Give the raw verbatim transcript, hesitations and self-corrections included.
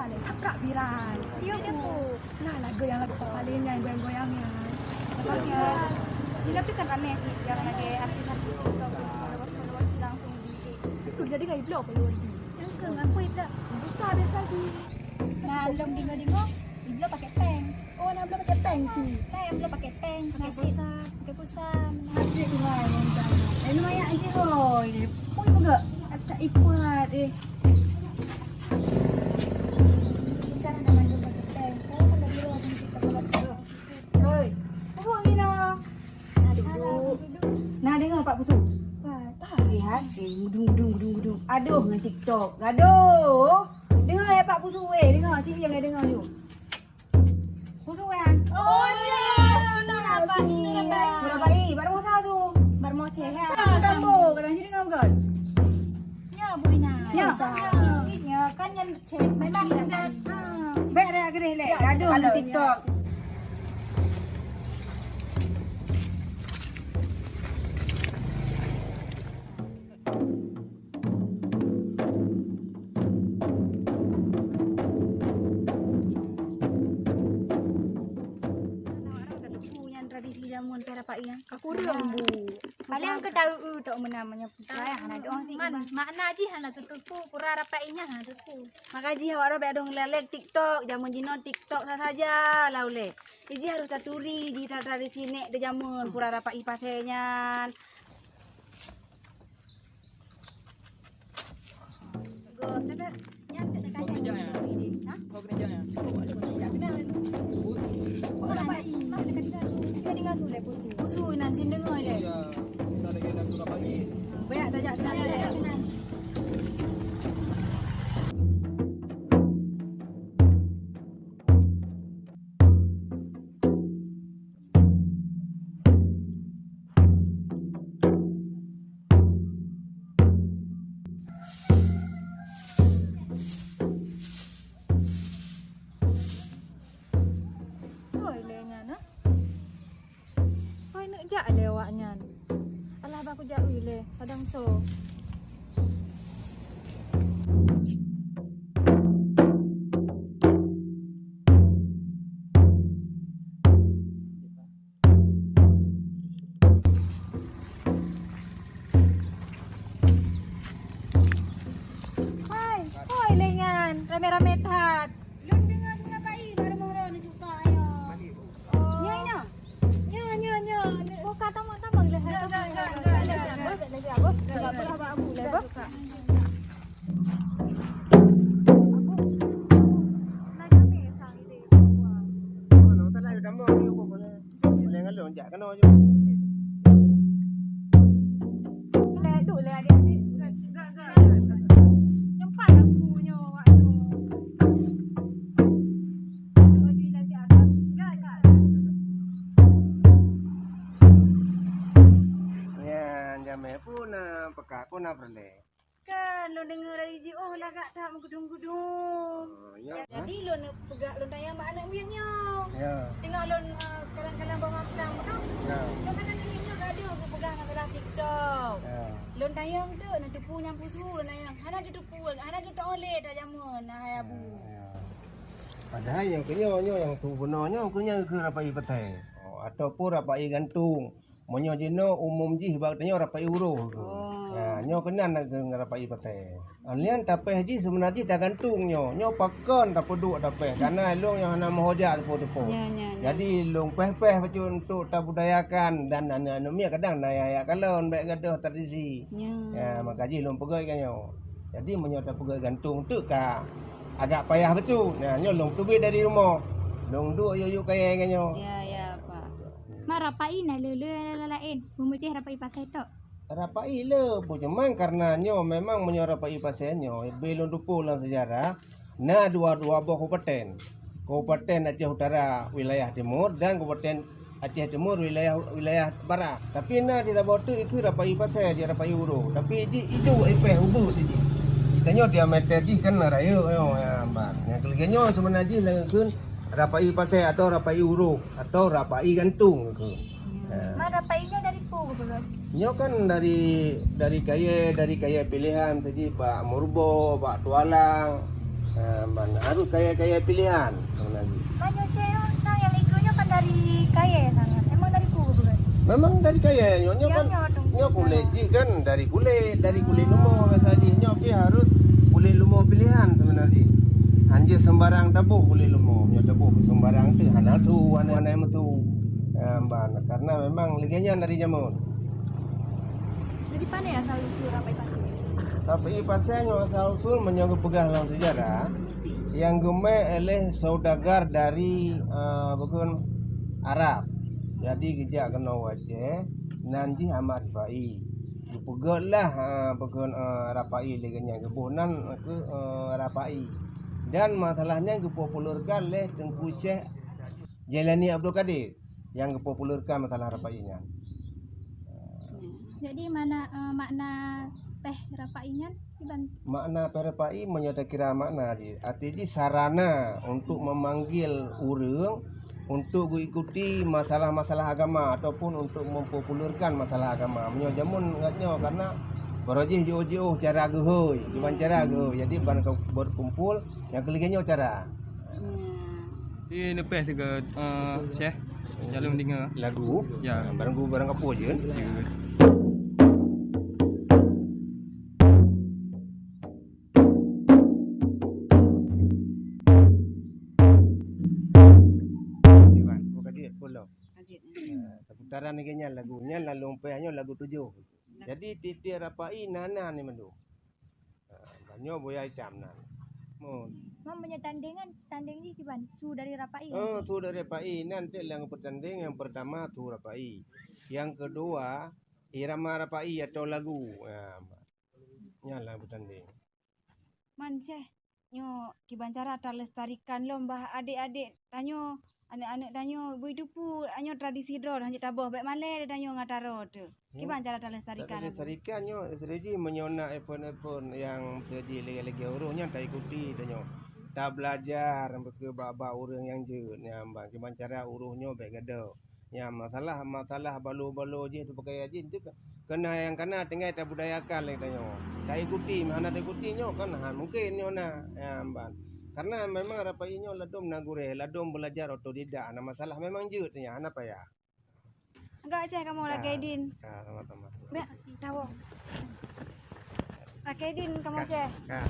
Taprak viral. Iya, Bu. Nah, lagu yang lagu paling yang goyang-goyang nyan. Iya. Tapi kan ramé sih, yang lagi artis-artis TikTok, followers-followers langsung di. Itu jadi kan iblo followers. Yang ke ngaku iblo. Buka biasa di. Nah, belum dingo-dingo, iblo pakai peng. Oh, nah, belum pakai peng sih. Nah, yang belum pakai peng, pakai pulsa. Pakai pulsa. Aduh, Tuhan, yang utama. Eh, lumayan je, oi. Pun juga. Tak ipat, eh. Hoi, pupuk ni dah. Nah, duduk. Nah, dengar Pak Putu. Hai, hai. Eh, gudung, gudung, gudung, gudung. Aduh, dengan TikTok. Gaduh. Dengar ya Pak Putu, eh. Dengar, cik yang dah dengar tu. Putu kan? Oh, ya. Nak rapat, nak rapat. Nak rapat, eh. Baru masa tu. Baru mau cek, ya. Sama, sama. Kadang sini dengar bukan? Ya, Bu Ina. Ya. Ya, kan yang Memang ingat. Bèk dak keudeh lé. Gadoh ngon TikTok. Nyan tradisi jameun pih rapai nyan. Ka kureueng, Bu. Paléng keu taeu tok meunan meunyoe peucaya hana doh sih. Man, makna jih hana teutupu, pura rapai nyan hana teutupu. Maka jih awak droe bèk dong lalek TikTok, jameun jinoe TikTok sasaja lah ulèe. Jih harôh taturi jih that-that di sinek di jameun pura rapai pasè nyan. Go, tata, nyan tak ada kacang. Kau kena jam ya? Ha? Kau kena jam ya? Kau kena jam ya? Pusu nan cendeng oi deh. Ya, kita lagi nak surat pagi. Banyak dah jak, dah jak, dah jak. Oi, lé nyan, ha? Oi, neuk jak lé awak nyan. Alah, bah kujak ui lé, kadang so. Hai, hoi lé nyan, ramé-ramé that. Lôn deungoe seubeuna pai baru meurah neucuka ayah. Oh. Nyan, nyan. Nyan, nyan, nyan. Oh, ka tamong-tamong lé. Enggak, enggak, enggak, enggak, enggak. Enggak, enggak, enggak. Enggak, enggak, enggak. Enggak, enggak, enggak. Aku, nak jamé sang ide. Wah. Oh, nang tak ada tambah ni, apa boleh? Boleh ngalung, jak kena je. Leh tu, leh adik-adik. Enggak, enggak, enggak, enggak. Nyempat aku nyoe, awak nyoe. Tu baju ilan siap ada. Enggak, enggak. Nyan, jamé pun na peugah, pun na peureulèe. Kan lôn deungoe dari jiôh lagak that meugudum-gudum. Oh, ya. Jadi lôn peugah lôn tanyong bak aneuk miet nyoe. Ya. Teungoh lôn, eh, kadang-kadang bak maklum tu. Ya. Lôn kata aneuk miet nyoe gadoh geupeugah masalah TikTok. Ya. Lôn tanyong tu, na teupu nyang pusu lôn tanyong. Hana geuteupu, hana geuteuoleh that jameun, hai Abu. Ya, ya. Padahai nyang keu nyoe, nyoe nyang tu bunoe nyoe keu nyang keu rapai patai. Oh, ataupun rapai gantung. Meunyoe jinoe umum jih bak tanyoe rapai uroe. Oh. Ha, nyoe keunan ngon rapai patai. Nyan tapéh jih seubeuna jih tagantung nyoe. Nyoe pakon tapeuduek tapéh. Karena lôn nyoe hana meuhojat teupeu-teupeu. Ya, ya, ya. Jadi lôn péh-péh bacut untuk tabudayakan dan aneuk-aneuk miet kadang na ya kalon bèk gadoh tradisi. Ya. Ya, maka jih lôn peugöt ka nyoe. Jadi meunyoe tapeugöt gantung teuk ka agak payah bacut. Nah, nyoe lôn teubiet dari rumoh. Lôn duek yue-yue kayèe ka nyoe. Ya, ya, Pak. Ma rapai na le-le laén, meumucéh rapai pasai tok. Rapai le, Bu, cuman karena nyoe memang meunyoe rapai pasai nyoe, beu lôn teupeue lam sejarah, na dua, dua boh kabupaten. Kabupaten Aceh Utara wilayah timur dan Kabupaten Aceh Timur wilayah, wilayah barat. Tapi na di saboh teuk ikeu rapai pasai, jih rapai uroe. Tapi jih ijo ipeh ubeut jih. Tanyoe diameter jih kan rayeuk nyoe, ya, ban. Nyang keulhèe nyoe seubeuna jih lagèe kheun rapai pasai atau rapai uroe atau rapai gantung keu. Ya. Ha. Ma rapai nyoe dari peue, Bang? Nyoe kan dari, dari kayèe, dari kayèe piléhan saji bak Meureuboh, bak Tualang. Ah, ban harus kayèe-kayèe pilihan sebenarnya. Ban nyoe Syekh, sang nyang ikeu nyoe kan dari kayèe sangat. Emang dari ku bukan? Memang dari kayèe nyoe, nyoe kan nyoe kulét jih kan dari kulét, dari kulét leumo biasa jih. Nyoe pih harus kulét leumo pilihan sebenarnya. Hanjeuet sembarang taboh kulét leumo. Nyoe taboh sembarang tu hana su, hana, hana meusu. Ah, ban karena memang lagèe nyan dari jameun. Jadi, pane asal usul rapai pasé? Rapai pasé nyoe asal usul meunyoe geupeugah lam seujarah, nyang geumè oleh saudagar dari, eh, bukon Arab. Jadi, geujak keunoe u Aceh, nan jih Ahmad Rapai. Geupeugöt lah, eh, bukon, eh, Rapai lagèe nyan geuboh nan keuh, eh, Rapai. Dan masalah nyan geupopulerkan lé Teungku Syekh Jailani Abdul Kadir nyang geupopulerkan masalah Rapai nyan. Jadi, mana, eh, makna péh Rapai nyan, Iban? Makna péh Rapai, meunyoe takira makna jih, arti jih sarana untuk memanggil ureueng untuk geuikuti masalah-masalah agama ataupun untuk mempopulerkan masalah agama. Meunyoe jameun ngat nyoe, karena barô jih jiôh-jiôh cara geuhôi, kiban cara geuhôi. Jadi, ban berkumpul, nyang keuligai nyoe cara. Di leupeh sigoe, eh, Syekh, jalong deungoe. Lagu? Ya. Barang gu-, barang kapoe jeuet? Jeuet. Iban, buka jeuet, pulo. Jeuet. Eh, seputaran lagèe nyan lagu. Nyan lalu leupeh nyoe lagu tujoh. Jadi, tiep-tiep Rapai na, na ni mandum. Ha, ban nyoe buya itam nan. Mon. Mam, meunyoe tandeng kan, tandeng jih kiban? Su dari Rapai. Oh, su dari Rapai nan cit nyang peutandeng, nyang pertama su Rapai. Nyang keudua, irama Rapai atau lagu. Ha, nyan lah peutandeng. Man, Syekh, nyoe kiban cara talestarikan lom bah adék-adék tanyoe, aneuk-aneuk tanyoe beuidupeue, nyoe tradisi droe hanjeuet taboh, bèk malèe tanyoe ngon taro teuh. Kiban cara talestarikan? Talestarikan nyoe, strategi meunyoe na event-event nyang strategi lagèe-lagèe uroe nyan taikuti tanyoe. Tabelajar bak, bak ureueng nyang jeuet nyan, ban kiban cara uroe nyoe bèk gadôh. Ya, masalah, masalah balo-balo jih tu pakaian jih tu kan. Kena nyang kana tinggai tabudayakan lé tanyoe. Taikuti, hana taikuti nyoe kan, ha, mungkin nyoe na. Ya, ban. Karena memang Rapai nyoe ladôm na gurèe, ladôm belajar otodidak. Hana masalah, memang jeuet nyan, hana payah. Agak Syekh kamoe, Kak. Lakèe idin. Kak, sama-sama. Bèk, tawoe. Lakèe idin kamoe, Kak, Syekh. Kak.